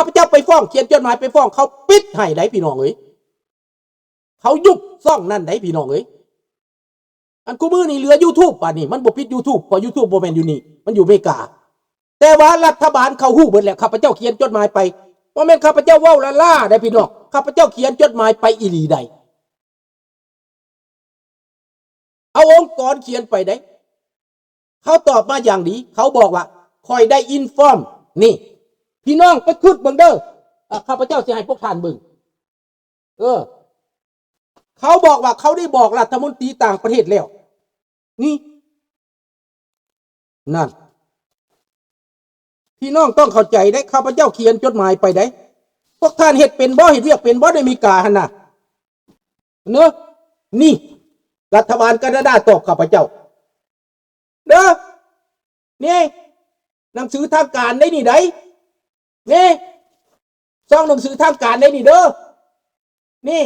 ຂ້າພະເຈົ້າໄປຟ້ອງ ຂຽນຈົດໝາຍໄປຟ້ອງ ເຂົາປິດໃຫ້ໄດ໋ພີ່ນ້ອງເອີຍ. ເຂົາຍຸບຊ່ອງນັ້ນໄດ໋ພີ່ນ້ອງເອີຍ. ອັນຄູ່ມື້ນີ້ເຫຼືອຢູທູບ ບາດນີ້ມັນບໍ່ປິດຢູທູບ ເພາະຢູທູບບໍ່ແມ່ນຢູ່ນີ້ ມັນຢູ່ເມກາ. ແຕ່ວ່າລັດຖະບານເຂົາຮູ້ເບິດແລ້ວ ຂ້າພະເຈົ້າຂຽນຈົດໝາຍໄປ. ບໍ່ແມ່ນຂ້າພະເຈົ້າເວົ້າລ້າໆໄດ໋ພີ່ນ້ອງ ຂ້າພະເຈົ້າຂຽນຈົດໝາຍໄປອີ່ຫຼີໃດ໋. ເອົາອົງກອນຂຽນໄປເດ້ ເຂົາຕອບມາຢ່າງດີ ເຂົາບອກວ່າ ຂ້ອຍໄດ້ອິນຟອມ. ນີ້ ພີ່ນ້ອງໄປຄຶດເບິ່ງເດີ. ເອີ ຂ້າພະເຈົ້າຊິໃຫ້ພວກທ່ານເບິ່ງ. ເອີ ເຂົາບອກວ່າເຂົາໄດ້ບອກລັດຖະມົນຕີຕ່າງປະເທດແລ້ວ. ນີ້ ນັ້ນ ພີ່ນ້ອງຕ້ອງເຂົ້າໃຈເດ້ ຂ້າພະເຈົ້າຂຽນຈົດໝາຍໄປເດ້. ພວກທ່ານເຮັດເປັນບໍ່? ເຮັດວຽກເປັນບໍ່ໃນອາເມລິກາຫັ້ນນະ? ເນາະ ນີ້ ລັດຖະບານການາດາຕອບຂ້າພະເຈົ້າເດີ. ນີ້ ໜັງສືທາງການໄດ໋ນີ້ໃດ໋. ນີ້ ຊອງໜັງສືທາງການໄດ໋ນີ້ເດີ. ນີ້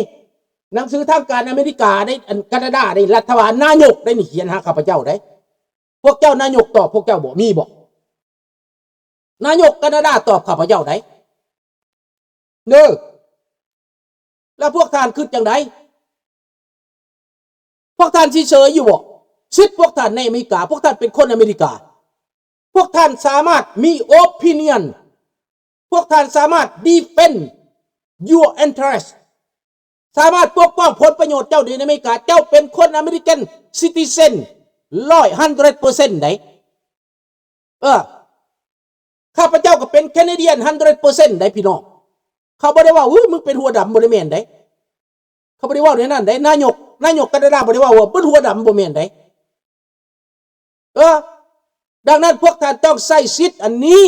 ໜັງສືທາງການອາເມລິກາໄດ໋ ອັນການາດາໄດ໋ ລັດຖະບານນາຍົກໄດ໋ນີ້ ຂຽນຫາຂ້າພະເຈົ້າໄດ໋. ພວກເຈົ້ານາຍົກຕອບພວກເຈົ້າບໍ່? ມີບໍ່? ນາຍົກການາດາຕອບຂ້າພະເຈົ້າໄດ໋ເດີ. ແລ້ວພວກທ່ານຄິດຈັ່ງໃດ? ພວກທ່ານຊິເສີຍຢູ່ບໍ່? ສິດພວກທ່ານໃນອາເມລິກາ ພວກທ່ານເປັນຄົນອາເມລິກາ ພວກທ່ານສາມາດມີໂອປິນຽນ ພວກທ່ານສາມາດດີເຟນຢູເອັນເທຣສ ສາມາດປົກປ້ອງຜົນປະໂຫຍດເຈົ້າໃນອາເມລິກາ. ເຈົ້າເປັນຄົນອາເມລິກັນຊິຕິເຊັນ ຮ້ອຍ ຮ້ອຍເປີເຊັນໃດ໋. ເອີ ຂ້າພະເຈົ້າກໍເປັນແຄນາດຽນ ຮ້ອຍເປີເຊັນໃດ໋ພີ່ນ້ອງ. ເຂົາບໍ່ໄດ້ເວົ້າ ເອີ ມຶງເປັນຫົວດຳ ບໍ່ໄດ້ແມ່ນໃດ໋. ເຂົາບໍ່ໄດ້ເວົ້າແນວນັ້ນໃດ໋. ນາຍົກ ນາຍົກການາດາບໍ່ໄດ້ເວົ້າວ່າເບິດຫົວດຳ ບໍ່ແມ່ນໃດ໋. ເອີ ດັ່ງນັ້ນພວກທ່ານຕ້ອງໃຊ້ສິດອັນນີ້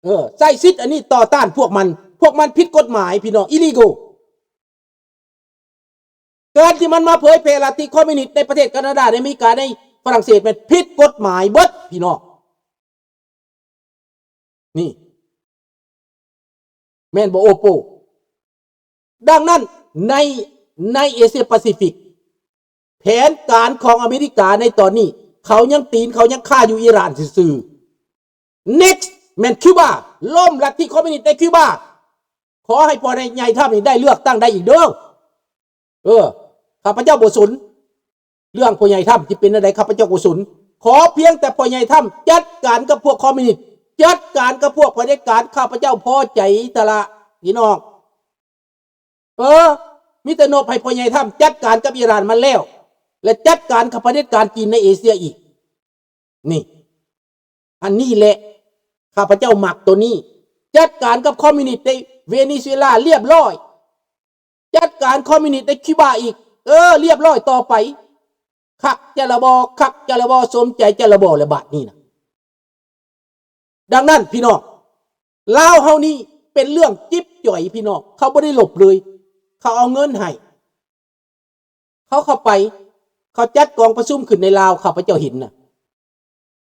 ເອີ ໃຊ້ສິດອັນນີ້ຕໍ່ຕ້ານພວກມັນ. ພວກມັນຜິດກົດໝາຍພີ່ນ້ອງ ອີລີໂກ. ການທີ່ມັນມາເຜີຍແຜ່ລັດທິຄອມມິວນິດໃນປະເທດການາດາ ໃນອາເມລິກາ ໃນຝຣັ່ງເສດ ແມ່ນຜິດກົດໝາຍເບິດພີ່ນ້ອງ. ນີ້ ແມ່ນບໍ່ໂອໂປ? ດັ່ງນັ້ນໃນ ໃນເອເຊຍປາຊີຟິກ ແຜນການຂອງອາເມລິກາໃນຕອນນີ້ ເຂົາຍັງຕີນເຂົາຍັງຄາຢູ່ອີຣານຊື່ໆ. ເນັກ ແມ່ນຄິວບາ ລົ້ມລັດທິຄອມມິວນິດໃນຄິວບາ. ຂໍໃຫ້ພໍ່ໃຫຍ່ທຳນີ້ໄດ້ເລືອກຕັ້ງໄດ້ອີກເດີ. ເອີ ຂ້າພະເຈົ້າບໍ່ສົນເລື່ອງພໍ່ໃຫຍ່ທຳຊິເປັນແນວໃດ ຂ້າພະເຈົ້າບໍ່ສົນ. ຂໍພຽງແຕ່ພໍ່ໃຫຍ່ທຳຈັດການກັບພວກຄອມມິວນິດ ຈັດການກັບພວກຜະເດັດການ ຂ້າພະເຈົ້າພໍໃຈຕະລະ ພີ່ນ້ອງ. ເອີ ມີແຕ່ນົບໃຫ້ພໍ່ໃຫຍ່ທຳຈັດການກັບອີຣານມັນແລ້ວ ແລະ ຈັດການກັບຜະເດັດການຈີນໃນເອເຊຍອີກ. ນີ້ ອັນນີ້ແຫຼະ ຂ້າພະເຈົ້າມັກໂຕນີ້. ຈັດການກັບຄອມມິວນິດໃນເວເນຊູເອລາລຽບຮ້ອຍ. ຈັດການຄອມມິວນິດໃນຄິວບາອີກ ເອີ ລຽບຮ້ອຍຕໍ່ໄປ. ຄັກແຕ່ລະບໍ່ ຄັກແຕ່ລະບໍ່ ສົມໃຈແຕ່ລະບໍ່ ແລະບາດນີ້ນະ. ດັ່ງນັ້ນພີ່ນ້ອງ ລາວເຮົານີ້ເປັນເລື່ອງຈິບຈ່ອຍພີ່ນ້ອງ. ເຂົາບໍ່ໄດ້ຫຼົບເລີຍ ເຂົາເອົາເງິນໃຫ້. ເຂົາເຂົ້າໄປ ເຂົາຈັດກອງປະຊຸມຂຶ້ນໃນລາວ ຂ້າພະເຈົ້າເຫັນນະ.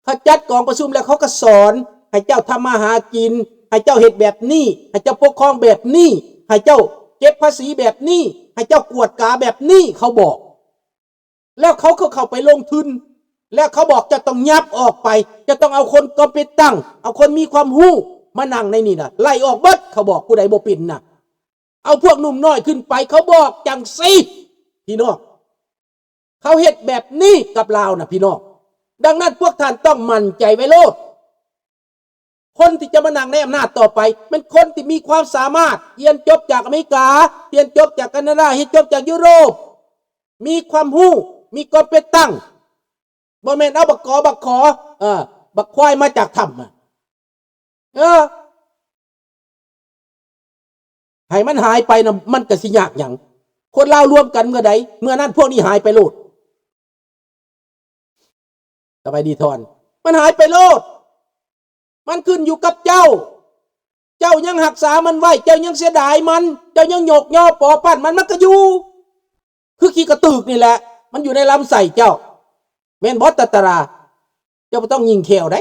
ເຂົາຈັດກອງປະຊຸມແລ້ວ ເຂົາກໍສອນໃຫ້ເຈົ້າທຳມາຫາກິນ ໃຫ້ເຈົ້າເຮັດແບບນີ້ ໃຫ້ເຈົ້າປົກຄອງແບບນີ້ ໃຫ້ເຈົ້າເກັບພາສີແບບນີ້ ໃຫ້ເຈົ້າກວດກາແບບນີ້ ເຂົາບອກ. ແລ້ວເຂົາກໍເຂົ້າໄປລົງທຶນ ແລ້ວເຂົາບອກເຈົ້າຕ້ອງຫຍັບອອກໄປ ເຈົ້າຕ້ອງເອົາຄົນກອມເປັດຕັງ ເອົາຄົນມີຄວາມຮູ້ມານັ່ງໃນນີ້ນະ ໄລ່ອອກເບິດ ເຂົາບອກ ຜູ້ໃດບໍ່ເປັນນະ. ເອົາພວກໜຸ່ມນ້ອຍຂຶ້ນໄປ ເຂົາບອກຈັ່ງຊີ້ ພີ່ນ້ອງ. ເຂົາເຮັດແບບນີ້ກັບລາວນະພີ່ນ້ອງ. ດັ່ງນັ້ນພວກທ່ານຕ້ອງໝັ້ນໃຈໄວ້ໂລດ. ຄົນທີ່ຈະມານັ່ງໃນອຳນາດຕໍ່ໄປ ແມ່ນຄົນທີ່ມີຄວາມສາມາດ, ຮຽນຈົບຈາກອາເມລິກາ, ຮຽນຈົບຈາກການາດາ, ຮຽນຈົບຈາກຢູໂຣບ, ມີຄວາມຮູ້, ມີຄວາມເປັນຕັ້ງ. ບໍ່ແມ່ນເອົາບັກກອບັກຂໍ, ເອີ, ບັກຄວາຍມາຈາກຖ້ຳ. ເອີ ໃຫ້ມັນຫາຍໄປນະ ມັນກະຊິຍາກຫຍັງ? ຄົນລາວລວມກັນເມື່ອໃດ ເມື່ອນັ້ນພວກນີ້ຫາຍໄປໂລດ. ສະບາຍດີທ່ອນ. ມັນຫາຍໄປໂລດ. ມັນຂຶ້ນຢູ່ກັບເຈົ້າ. ເຈົ້າຍັງຮັກສາມັນໄວ້, ເຈົ້າຍັງເສຍດາຍມັນ, ເຈົ້າຍັງຍົກຍໍປໍປັ້ນມັນ, ມັນກະຢູ່. ຄືຂີ້ກະຕຶກນີ້ແຫຼະ, ມັນຢູ່ໃນລຳໄສ້ເຈົ້າ. ແມ່ນບໍ່ ຕາຕາລາ? ເຈົ້າບໍ່ຕ້ອງຍິງແຂ້ວໃດ.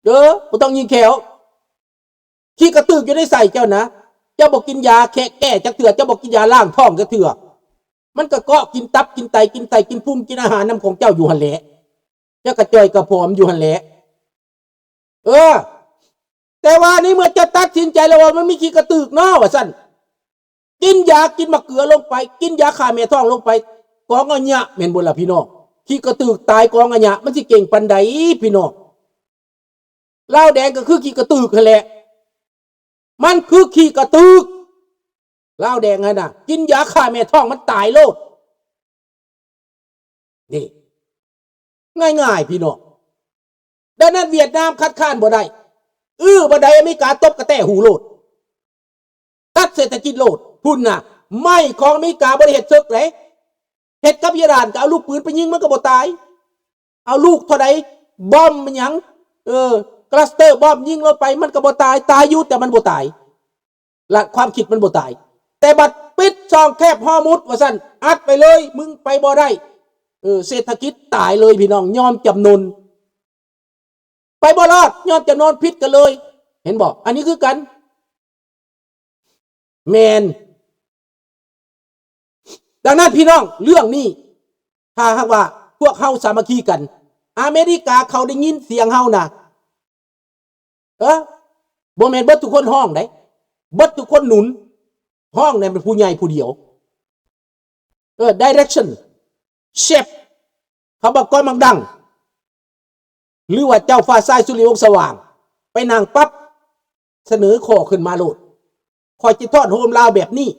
ເອີ ບໍ່ຕ້ອງຍິງແຂ້ວ. ຂີ້ກະຕຶກຢູ່ໃນໄສ້ເຈົ້ານະ. ເຈົ້າບໍ່ກິນຢາແຄະແກ້ຈັກເທື່ອ, ເຈົ້າບໍ່ກິນຢາລ້າງທ້ອງຈັກເທື່ອ. ມັນກະເກາະກິນຕັບກິນໄຕ ກິນໄຕກິນພຸງ ກິນອາຫານນຳຂອງເຈົ້າຢູ່ຫັ້ນແຫຼະ. ເຈົ້າກະຈ່ອຍກະຜອມຢູ່ຫັ້ນແຫຼະ. ເອີ. ແຕ່ວ່າໃນເມື່ອເຈົ້າຕັດສິນໃຈແລ້ວວ່າມັນມີຂີ້ກະຕືກເນາະ ວ່າຊັ້ນ ກິນຢາ ກິນໝາກເກືອລົງໄປ ກິນຢາຂ້າແມ່ທ້ອງລົງໄປ ກອງອະຍະ ແມ່ນບໍ່ລະພີ່ນ້ອງ? ຂີ້ກະຕືກຕາຍກອງອະຍະ ມັນຊິເກັ່ງປານໃດພີ່ນ້ອງ? ລາວແດງກໍຄືຂີ້ກະຕືກຫັ້ນແຫຼະ ມັນຄືຂີ້ກະຕືກ ລາວແດງຫັ້ນນະ ກິນຢາຂ້າແມ່ທ້ອງມັນຕາຍໂລດ. ນີ້ ງ່າຍໆ ພີ່ນ້ອງ. ດັ່ງນັ້ນຫວຽດນາມຄັດຄ້ານບໍ່ໄດ້ ອື້ ບໍ່ໄດ້ ອາເມລິກາຕົບກະແຕ້ຫູໂລດ ຕັດເສດຖະກິດໂລດ. ພຸ້ນນະ ໄມ້ຂອງອາເມລິກາບໍ່ໄດ້ເຮັດເສິກເດ້ ເຮັດກັບອີຣານ ກໍເອົາລູກປືນໄປຍິງມັນກໍບໍ່ຕາຍ ເອົາລູກເທົ່າໃດ ບອມຫຍັງ ເອີ ຄລັສເຕີບອມຍິງລົງໄປ ມັນກໍບໍ່ຕາຍ ຕາຍຢູ່ ແຕ່ມັນບໍ່ຕາຍ ລະຄວາມຄິດມັນບໍ່ຕາຍ. ແຕ່ບັດປິດຊ່ອງແຄບຮອມຸດວ່າຊັ້ນ ອັດໄປເລີຍ ມຶງໄປບໍ່ໄດ້ ເອີ ເສດຖະກິດຕາຍເລີຍພີ່ນ້ອງ ຍອມຈຳນົນ ໄປບໍ່ລອດ ຍອມຈຳນົນ ຜິດກັນເລີຍ ເຫັນບໍ່? ອັນນີ້ຄືກັນ ແມ່ນ. ດັ່ງນັ້ນພີ່ນ້ອງ ເລື່ອງນີ້ ຖ້າຫາກວ່າພວກເຮົາສາມັກຄີກັນ ອາເມລິກາເຂົາໄດ້ຍິນສຽງເຮົານະ ເອີ ບໍ່ແມ່ນເບິດທຸກຄົນຮ້ອງເດ້ ເບິດທຸກຄົນໜູນ ຮ້ອງນັ້ນເປັນຜູ້ໃຫຍ່ຜູ້ດຽວ ເອີ direction shape ເຂົາບອກກອນມັກດັງ ຫຼືວ່າເຈົ້າຟ້າຊາຍ ສຸລິວົງສະຫວ່າງ ໄປນັ່ງປັບ ສະເໜີຂໍ້ຂຶ້ນມາໂລດ ຂ້ອຍຈະທອດໂຮມລາວແບບນີ້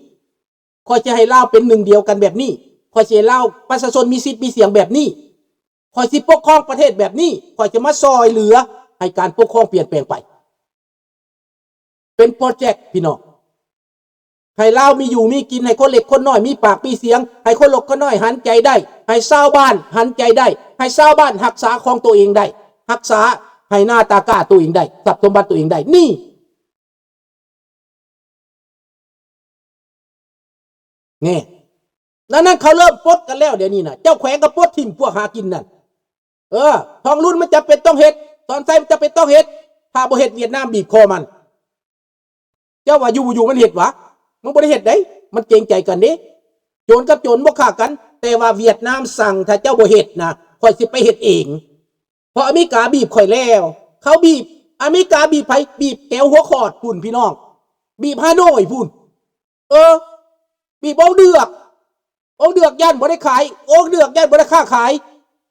ຂ້ອຍຈະໃຫ້ລາວເປັນໜຶ່ງດຽວກັນແບບນີ້ ຂ້ອຍຈະໃຫ້ລາວ ປະຊາຊົນມີສິດມີສຽງແບບນີ້ ຂ້ອຍຊິປົກຄອງປະເທດແບບນີ້ ຂ້ອຍຈະມາຊ່ອຍເຫຼືອໃຫ້ການປົກຄອງປ່ຽນແປງໄປ ເປັນໂປຣເຈັກພີ່ນ້ອງ ໃຫ້ລາວມີຢູ່ມີກິນ ໃຫ້ຄົນເລັກຄົນນ້ອຍມີປາກມີສຽງ ໃຫ້ຄົນເລັກຄົນນ້ອຍຫັນໃຈໄດ້ ໃຫ້ຊາວບ້ານຫັນໃຈໄດ້ ໃຫ້ຊາວບ້ານຮັກສາຂອງໂຕເອງໄດ້ ຮັກສາໄຮ່ນາຕາກ້າໂຕເອງໄດ້ ຊັບສົມບັດໂຕເອງໄດ້ ນີ້ ແນ່ ນັ້ນ ນັ້ນ ເຂົາເລີ່ມປົດກັນແລ້ວດຽວນີ້ນະ ເຈົ້າແຂວງກໍປົດຖິ້ມພວກຫາກິນນັ້ນ ເອີ ທອງລຸນມັນຈຳເປັນຕ້ອງເຮັດ ສອນໄຊມັນຈຳເປັນຕ້ອງເຮັດ ຖ້າບໍ່ເຮັດຫວຽດນາມບີບຄໍມັນ ເຈົ້າວ່າຢູ່ບໍ່ຢູ່ມັນເຮັດຫວາ? ມັນບໍ່ໄດ້ເຮັດເດ້ ມັນເກງໃຈກັນເດ້ ໂຈນກັບໂຈນບໍ່ຂ້າກັນ ແຕ່ວ່າຫວຽດນາມສັ່ງ ຖ້າເຈົ້າບໍ່ເຮັດນະ ຂ້ອຍຊິໄປເຮັດເອງ ເພາະອາເມລິກາບີບຂ້ອຍແລ້ວ ເຂົາບີບ ອາເມລິກາບີບໃຜ? ບີບແຖວຫົວຂອດພຸ້ນພີ່ນ້ອງ ບີບຮາໂນ້ຍພຸ້ນ ເອີ ບີບອົງເດືອກ ອົງເດືອກຢ້ານບໍ່ໄດ້ຂາຍ ອົງເດືອກຢ້ານບໍ່ໄດ້ຄ້າຂາຍ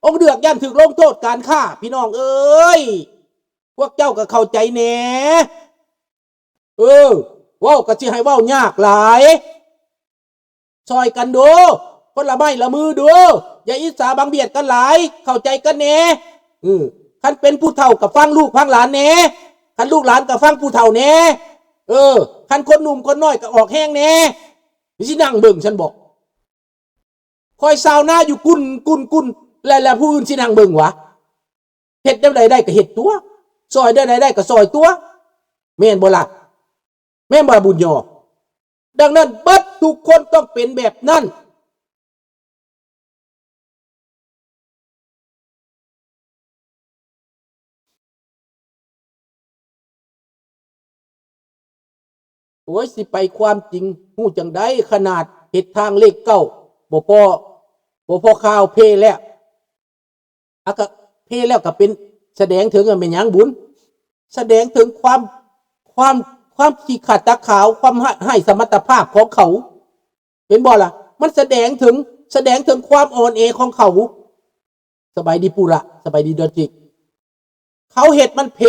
ອົງເດືອກຢ້ານຖືກລົງໂທດການຄ້າ ພີ່ນ້ອງເອີຍ ພວກເຈົ້າກໍເຂົ້າໃຈແດ່ ເອີ ເວົ້າກໍຊິໃຫ້ເວົ້າຍາກຫຼາຍ ຊ່ອຍກັນດູ ຄົນລະໄມ້ລະມືດູ ຢ່າອິດສາບັງບຽດກັນຫຼາຍ ເຂົ້າໃຈກັນແດ່ ເອີ ຄັນເປັນຜູ້ເຖົ້າກໍຟັງລູກຟັງຫຼານແດ່ ຄັນລູກຫຼານກໍຟັງຜູ້ເຖົ້າແດ່ ເອີ ຄັນຄົນໜຸ່ມຄົນນ້ອຍກໍອອກແຮງແດ່ ຊິນັ່ງເບິ່ງຊັ້ນບໍ? ຂ້ອຍຊາວນາຢູ່ກຸນ ກຸນ ກຸນ ແລະ ແລະຜູ້ອື່ນຊິນັ່ງເບິ່ງຫວາ? ເຮັດແນວໃດໄດ້ກໍເຮັດຕົວະ ຊ່ອຍແນວໃດໄດ້ກໍຊ່ອຍຕົວະ ແມ່ນບໍ່ລະ? ແມ່ນບໍ່ລະບຸນຍໍ? ດັ່ງນັ້ນເບິດທຸກຄົນຕ້ອງເປັນແບບນັ້ນ. ໂອ້ຍ ຊິໄປຄວາມຈິງຮູ້ຈັ່ງໃດ ຂະໜາດເຮັດທາງເລກເກົ້າ ບໍ່ພໍ ບໍ່ພໍຂ່າວເພແລ້ວ ອາ ກະເພແລ້ວກະເປັນ ສະແດງເຖິງ ແມ່ນຫຍັງບຸນ? ສະແດງເຖິງຄວາມ ຄວາມ ຄວາມຂີ້ຂາດຕາຂາວ ຄວາມ ໄຮ້ ໄຮ້ສະມັດຕະພາບຂອງເຂົາ ເຫັນບໍ່ລະ? ມັນສະແດງເຖິງ ສະແດງເຖິງຄວາມອ່ອນແອຂອງເຂົາ. ສະບາຍດີປູລະ ສະບາຍດີດອນຈິກ. ເຂົາເຮັດມັນເພ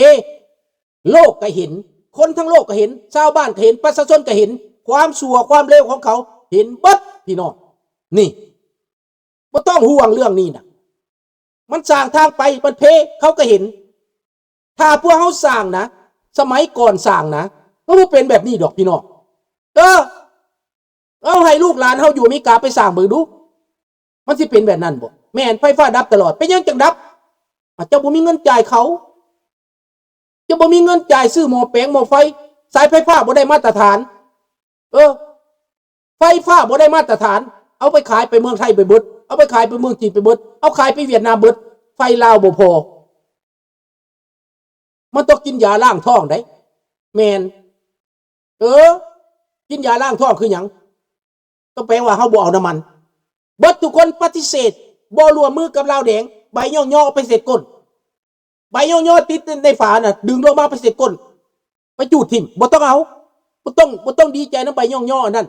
ໂລກກະເຫັນ ຄົນທັງໂລກກະເຫັນ ຊາວບ້ານກະເຫັນ ປະຊາຊົນກະເຫັນ ຄວາມຊົ່ວຄວາມເລວຂອງເຂົາ ເຫັນເບິດພີ່ນ້ອງ. ນີ້ ບໍ່ຕ້ອງຫ່ວງເລື່ອງນີ້ນະ ມັນສ້າງທາງໄປ ມັນເພ ເຂົາກະເຫັນ. ຖ້າພວກເຮົາສ້າງນະ ສະໄໝກ່ອນສ້າງນະ ມັນບໍ່ເປັນແບບນີ້ດອກພີ່ນ້ອງ. ເອີ ເອົາໃຫ້ລູກຫຼານເຮົາຢູ່ອາເມລິກາໄປສ້າງເບິ່ງດູ ມັນຊິເປັນແບບນັ້ນບໍ່? ແມ່ນ ໄຟຟ້າດັບຕະຫຼອດ ເປັນຫຍັງຈັ່ງດັບ? ອາ ເຈົ້າບໍ່ມີເງິນຈ່າຍເຂົາ ເຈົ້າບໍ່ມີເງິນຈ່າຍຊື້ໝໍ້ແປງໝໍ້ໄຟ ສາຍໄຟຟ້າບໍ່ໄດ້ມາດຕະຖານ. ເອີ ໄຟຟ້າບໍ່ໄດ້ມາດຕະຖານ ເອົາໄປຂາຍໄປເມືອງໄທໄປເບິດ ເອົາໄປຂາຍໄປເມືອງຈີນໄປເບິດ ເອົາຂາຍໄປຫວຽດນາມເບິດ ໄຟລາວບໍ່ພໍ. ມັນຕ້ອງກິນຢາລ້າງທ້ອງໄດ໋. ແມ່ນ ເອີ ກິນຢາລ້າງທ້ອງຄືຫຍັງ? ກໍແປວ່າເຮົາບໍ່ເອົານ້ຳມັນ. ເບິດທຸກຄົນປະຕິເສດ ບໍ່ຮ່ວມມືກັບລາວແດງ ໃບຍ້ອງຍໍໄປເສັດກົ້ນ ໃບຍ້ອງຍໍຕິດໃນຝານະ ດຶງລົງມາໄປເສັດກົ້ນ. ໄປຈູດຖິ້ມ ບໍ່ຕ້ອງເອົາ ບໍ່ຕ້ອງ ບໍ່ຕ້ອງດີໃຈນຳໃບຍ້ອງຍໍອັນນັ້ນ.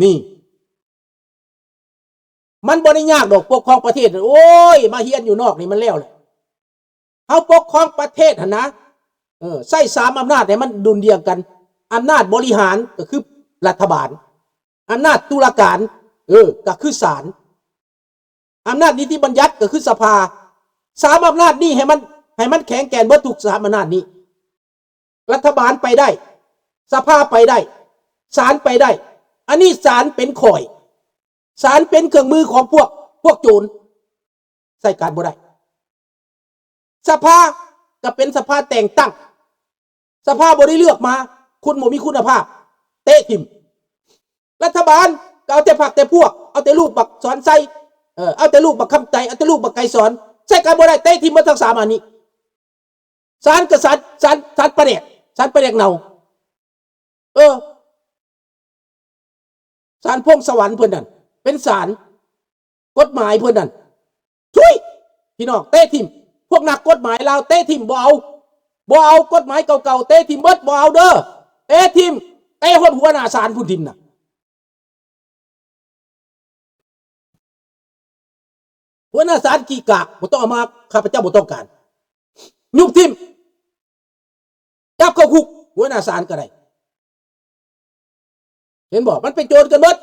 ນີ້ ມັນບໍ່ໄດ້ຍາກດອກ ປົກຄອງປະເທດ ໂອ້ຍ ມາຮຽນຢູ່ນອກນີ້ມັນແລ້ວແຫຼະ. ເຮົາປົກຄອງປະເທດຫັ້ນນະ ເອີ ໃຊ້ສາມອຳນາດໃຫ້ມັນດຸ່ນດ່ຽງກັນ. ອຳນາດບໍລິຫານກໍຄືລັດຖະບານ, ອຳນາດຕຸລາການ ເອີ ກໍຄືສານ, ອຳນາດນິຕິບັນຍັດກໍຄືສະພາ. ສາມອຳນາດນີ້ໃຫ້ມັນ ໃຫ້ມັນແຂງແກ່ນເບິດທຸກສາມອຳນາດນີ້. ລັດຖະບານໄປໄດ້, ສະພາໄປໄດ້, ສານໄປໄດ້. ອັນນີ້ສານເປັນຂ້ອຍ, ສານເປັນເຄື່ອງມືຂອງພວກ ພວກໂຈນ, ໃຊ້ການບໍ່ໄດ້. ສະພາກໍເປັນສະພາແຕ່ງຕັ້ງ, ສະພາບໍ່ໄດ້ເລືອກມາ, ຄຸນບໍ່ມີຄຸນນະພາບ, ເຕະຖິ້ມ. ລັດຖະບານກໍເອົາແຕ່ພັກແຕ່ພວກ, ເອົາແຕ່ລູກບັກສອນໄຊ, ເອີ ເອົາແຕ່ລູກບັກຄຳໄຕ, ເອົາແຕ່ລູກບັກໄກສອນ, ໃຊ້ການບໍ່ໄດ້, ເຕະຖິ້ມໝົດທັງສາມອັນນີ້. ສານກໍສານ ສານ ສານປາແດກ ສານປາແດກເນົ່າ. ເອີ ສານພົງສະຫວັນເພິ່ນນັ້ນ ເປັນສານກົດໝາຍເພິ່ນນັ້ນ. ທຸຍ! ພີ່ນ້ອງ ເຕະຖິ້ມ. ພວກນັກກົດໝາຍລາວເຕະຖິ້ມ ບໍ່ເອົາ, ບໍ່ເອົາກົດໝາຍເກົ່າໆ, ເຕະຖິ້ມເບິດ, ບໍ່ເອົາເດີ, ເຕະຖິ້ມ. ເຕະຮອດຫົວໜ້າສານພຸ້ນຖິ້ມນະ. ຫົວໜ້າສານຂີ້ກາກ ບໍ່ຕ້ອງເອົາມາ, ຂ້າພະເຈົ້າບໍ່ຕ້ອງການ. ຍຸບຖິ້ມ, ຈັບເຂົ້າຄຸກ, ຫົວໜ້າສານກໍໄດ້. ເຫັນບໍ່? ມັນເປັນໂຈນກັນເບິດ,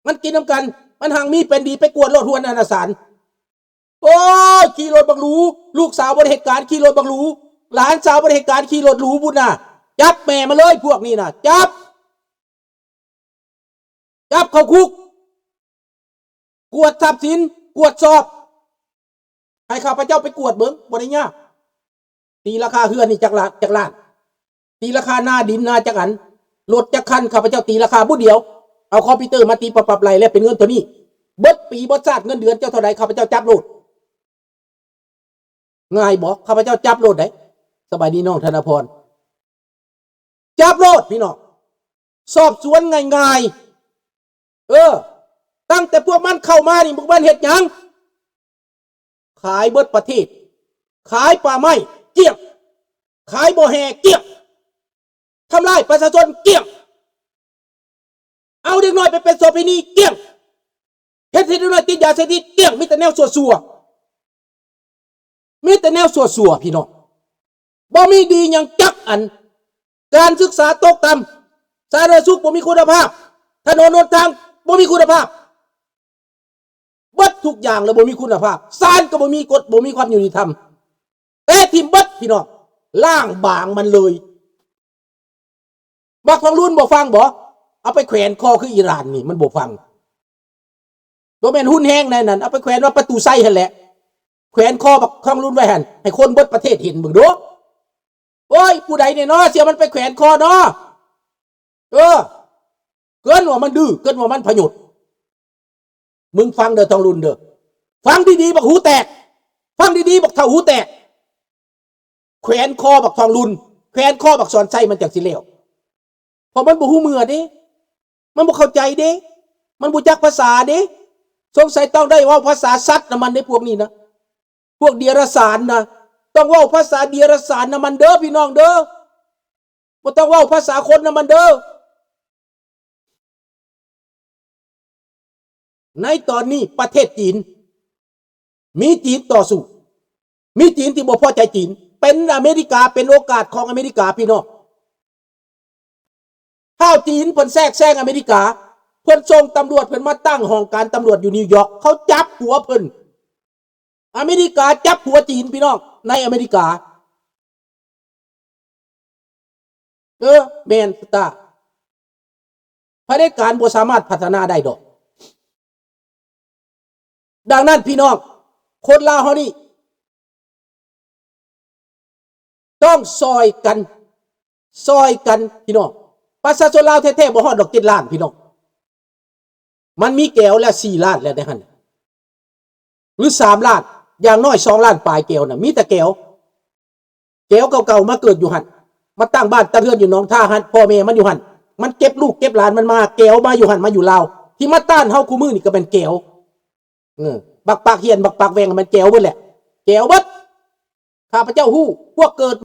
ມັນກິນນຳກັນ, ມັນຮັ່ງມີເປັນດີ. ໄປກວດໂລດ ຫົວໜ້າສານ. ໂອ້ຍ ຂີ່ລົດບັກຫຼູ, ລູກສາວບໍ່ໄດ້ເຮັດການ ຂີ່ລົດບັກຫຼູ, ຫຼານສາວບໍ່ໄດ້ເຮັດການ ຂີ່ລົດຫຼູພຸ້ນນະ. ຈັບແມ່ມາເລີຍ ພວກນີ້ນະ, ຈັບ. ຈັບເຂົ້າຄຸກ, ກວດຊັບສິນ, ກວດສອບ. ໃຫ້ຂ້າພະເຈົ້າໄປກວດເບິ່ງ, ບໍ່ໄດ້ຍາກ. ຕີລາຄາເຮືອນນີ້ຈັກລ້ານ, ຈັກລ້ານ? ຕີລາຄານາດິນນາຈັກອັນ? ລົດຈັກຄັນ? ຂ້າພະເຈົ້າຕີລາຄາບຸດດຽວ, ເອົາຄອມພິວເຕີມາຕີປັບໆໄລ່ແລ້ວເປັນເງິນເທົ່ານີ້. ເບິດປີເບິດຊາດເງິນເດືອນເຈົ້າເທົ່າໃດ? ຂ້າພະເຈົ້າຈັບໂລດ. ງ່າຍບໍ່? ຂ້າພະເຈົ້າຈັບໂລດໄດ໋. ສະບາຍດີນ້ອງທະນະພອນ. ຈັບໂລດພີ່ນ້ອງ, ສອບສວນງ່າຍໆ. ເອີ ຕັ້ງແຕ່ພວກມັນເຂົ້າມານີ້ ພວກມັນເຮັດຫຍັງ? ຂາຍເບິດປະເທດ, ຂາຍປ່າໄມ້ກ້ຽງ, ຂາຍບໍ່ແຮ່ກ້ຽງ, ທຳລາຍປະຊາຊົນກ້ຽງ, ເອົາເດັກນ້ອຍໄປເປັນໂສເພນີກ້ຽງ, ເຮັດໃຫ້ເດັກນ້ອຍຕິດຢາເສບຕິດກ້ຽງ. ມີແຕ່ແນວຊົ່ວໆ. ມີແຕ່ແນວຊົ່ວໆ ພີ່ນ້ອງ, ບໍ່ມີດີຫຍັງຈັກອັນ. ການສຶກສາຕົກຕ່ຳ, ສາທາລະນະສຸກບໍ່ມີຄຸນນະພາບ, ຖະໜົນຫົນທາງບໍ່ມີຄຸນນະພາບ, ເບິດທຸກຢ່າງແລ້ວບໍ່ມີຄຸນນະພາບ, ສານກໍບໍ່ມີກົດ, ບໍ່ມີຄວາມຍຸຕິທຳ, ເຕະຖິ້ມເບິດ ພີ່ນ້ອງ, ລ້າງບາງມັນເລີຍ. ບັກທອງລຸນບໍ່ຟັງບໍ? ເອົາໄປແຂວນຄໍຄືອີຣານນີ້ ມັນບໍ່ຟັງ. ບໍ່ແມ່ນຮຸນແຮງໃນນັ້ນ, ເອົາໄປແຂວນວັດປະຕູໄຊຫັ້ນແຫຼະ. ແຂວນຄໍບັກທອງລຸນໄວ້ຫັ້ນ ໃຫ້ຄົນເບິດປະເທດເຫັນເບິ່ງດູ. ໂອ້ຍ ຜູ້ໃດແດ່ເນາະ ຊິເອົາມັນໄປແຂວນຄໍເນາະ? ເອີ ເກີນວ່າມັນດື້, ເກີນວ່າມັນພະຍົດ. ມຶງຟັງເດີທອງລຸນເດີ, ຟັງດີໆ ບັກຫູແຕກ, ຟັງດີໆ ບັກເຖົ້າຫູແຕກ. ແຂວນຄໍບັກທອງລຸນ, ແຂວນຄໍບັກສອນໄຊ ມັນຈັ່ງຊິແລ້ວ. ເພາະມັນບໍ່ຮູ້ເມື່ອເດ້, ມັນບໍ່ເຂົ້າໃຈເດ້, ມັນບໍ່ຈັກພາສາເດ້. ສົງໄສຕ້ອງໄດ້ເວົ້າພາສາສັດນຳມັນເດ້ ພວກນີ້ນະ, ພວກເດຍລະສານນະ, ຕ້ອງເວົ້າພາສາເດຍລະສານນຳມັນເດີ ພີ່ນ້ອງເດີ. ບໍ່ຕ້ອງເວົ້າພາສາຄົນນຳມັນເດີ. ໃນຕອນນີ້ປະເທດຈີນ ມີຈີນຕໍ່ສູ້, ມີຈີນທີ່ບໍ່ພໍໃຈຈີນ, ເປັນອາເມລິກາ, ເປັນໂອກາດຂອງອາເມລິກາ ພີ່ນ້ອງ. ທ້າວຈີນເພິ່ນແຊກແຊງອາເມລິກາ, ເພິ່ນສົ່ງຕຳຫຼວດເພິ່ນມາຕັ້ງຫ້ອງການຕຳຫຼວດຢູ່ນິວຢອກ, ເຂົາຈັບຫົວເພິ່ນ. ອາເມລິກາຈັບຫົວຈີນ ພີ່ນ້ອງ, ໃນອາເມລິກາ. ເອີ ແມ່ນຕາ, ຜະເດັດການບໍ່ສາມາດພັດທະນາໄດ້ດອກ. ດັ່ງນັ້ນ ພີ່ນ້ອງ, ຄົນລາວເຮົານີ້ ຕ້ອງຊ່ອຍກັນ, ຊ່ອຍກັນ ພີ່ນ້ອງ. ປະຊາຊົນລາວແທ້ໆ ບໍ່ຮອດດອກເຈັດລ້ານ ພີ່ນ້ອງ. ມັນມີແກວແລ້ວສີ່ລ້ານແລ້ວໃນຫັ້ນ ຫຼືສາມລ້ານ, ຢ່າງໜ້ອຍສອງລ້ານປາຍແກວນະ, ມີແຕ່ແກວ. ແກວເກົ່າໆ ມາເກີດຢູ່ຫັ້ນ, ມາຕັ້ງບ້ານຕັ້ງເຮືອນຢູ່ໜອງທາຫັ້ນ, ພໍ່ແມ່ມັນຢູ່ຫັ້ນ, ມັນເກັບລູກເກັບຫຼານມັນມາ, ແກວມາຢູ່ຫັ້ນ ມາຢູ່ລາວ. ທີ່ມາຕ້ານເຮົາຄູ່ມື້ນີ້ກໍແມ່ນແກວ. ເອີ ບັກປາກຫ້ຽນ ບັກປາກແຫວ່ງ ມັນແກວເບິດແຫຼະ, ແກວເບິດ. ຂ້າພະເຈົ້າຮູ້ ພວກເກີດ